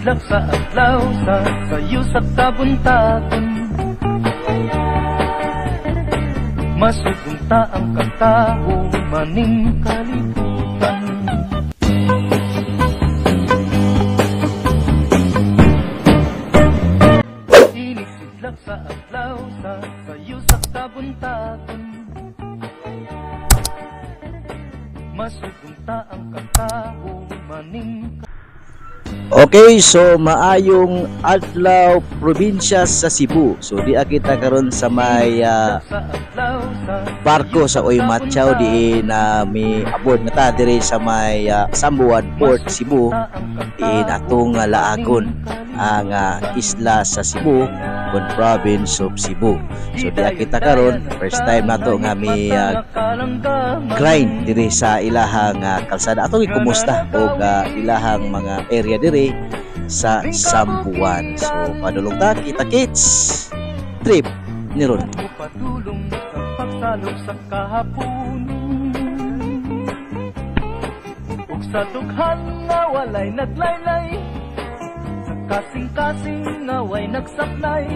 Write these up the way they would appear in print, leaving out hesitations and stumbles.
Inig sidlak sa adlaw sa sayo sa kabuntagon. Masugunta ang kataho maning kalibutan. Inig sidlak sa adlaw sa sayo sa kabuntagon. Masugunta ang kataho maning. Okay, so maayong adlaw, probinsya sa Cebu. So di kita karon sa may barko sa Uy Matchaw diin na mi abot na ta diri sa may Sambuan Port, Cebu, diin atong laagon ang isla sa Cebu kon province of Cebu. So di kita karon, first time nato nga mi grind diri sa ilahang kalsada. Atong ikumusta og ilahang mga area diri sa Sambuan. So padulong ta, kita kits trip ni Ron. Padulong sa pagsalop sa kahapon ug sa dughan nga walay naglaylay, sa kasing-kasing nga way nagsaklay,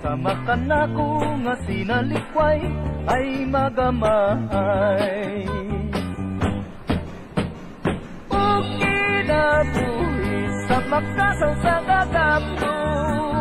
sa makanako nga sinalikway ay magamay ug kinabuhi sa makasaw sa kagamdom.